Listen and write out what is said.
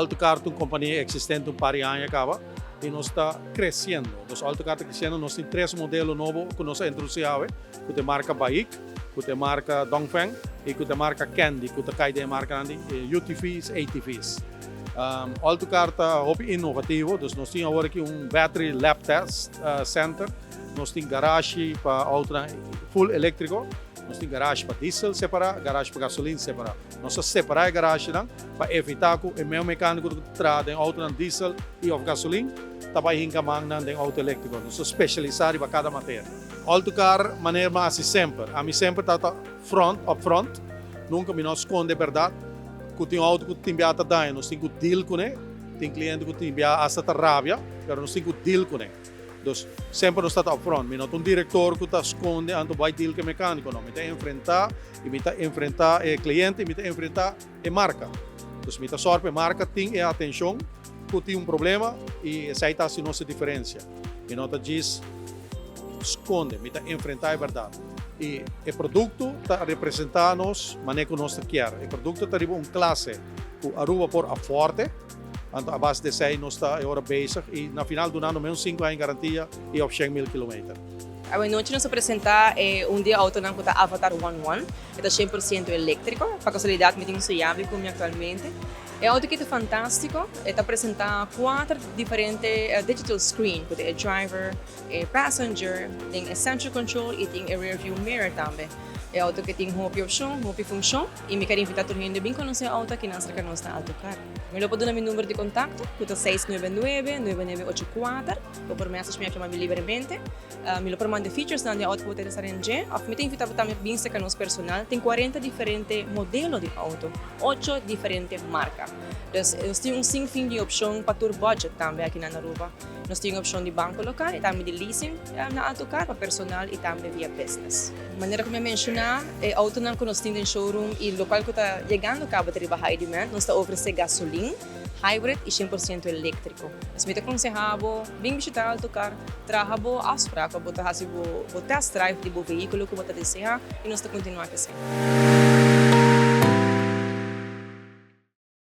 All2Car ta un compania existente un par di aña caba y nos ta creciendo. Dus All2Car ta creciendo, nos tin tres modelo nobo cu nos a introduci awe, cu ta e marca Baic, cu ta e marca Dongfeng y cu ta e marca Candy, cu ta cay den e marcanan di UTV's, ATV's. All2Car ta hopi innovativo, dus nos tin awor aki un battery lab test center, nos tin garashi pa autonan full electrico, nos tin garashi pa diesel separa, garashi pa gasolin separa. Nos a separa e garashinan pa evita cu e meu mecanico cu ta traha den autonan diesel y of gasolin ta bay hinca mannan den auto electrico. Nos ta specialisa riba cada materia. All2Car manera mi a haci semper. Ami semper ta ta front, up front. Nunca mi no a sconde berdad. Cu tin auto cu tin bia ta daña nos tin cu deal cune. Tin cliente cu tin bia hasta ta rabia, pero nos tin cu deal cune. Dus semper nos ta ta up front. Mi no ta un director cu ta sconde anto bay deal cu e mecanico. No, mi ta enfrenta y mi ta enfrenta e cliente y mi ta enfrenta e marca. Dus mi ta sòrg pa e marca tin e atencion cu tin un problema y esey ta haci nos e diferencia. Mi no ta djis sconde, mi ta enfrenta e berdad. Y e producto ta representa nos manera cu nos ta kier. E producto ta riba un clase cu Aruba por aforde, anto a base di esey nos ta e ora bezig y na final dunando menos cinco aña garantia y of 100,000 kilometer. Awenochi nos a presenta e un di e autonan cu ta Avatar One One. E ta 100% electrico. Pa casualidad mi tin su yabi cu mi actualmente. E auto aki ta fantastico. E ta presenta cuater diferente digital screen cu ta e driver, e passenger, tin e central control y tin e rear view mirror tambe. E auto aki tin hopi opcion, hopi funcion y mi kier invita tur hende bin conoce e auto aki nan cerca nos na Autocar. Mi lo por duna mi number di contacto cu ta 699 9984. Bo por message mi of yama mi libremente. Mi lo por manda e featuresnan di auto ku bo ta interesa den dje. Of mi ta invita bo tambe bin serka nos personal. Tin 40 diferente modelo di auto, ocho diferente marka. Dus nos tin un sinfin di opshon pa tur budget tambe aki na Aruba. Nos tin opshon di banko lokal i tambe di leasing na Autocar pa personal i tambe via business. Manera ku mi a menshoná, e autonan ku nos tin den showroom i lokual ku ta yegando kaba ta riba high demand, nos ta ofresé gasolin, hybrid i 100% eléktriko. Pues mi ta konseha bo bin bishita Autocar, traha bo afsprak pa bo ta hasi bo test drive di bo vehíkulo ku bo ta deseá i nos ta kontinuá ku esei.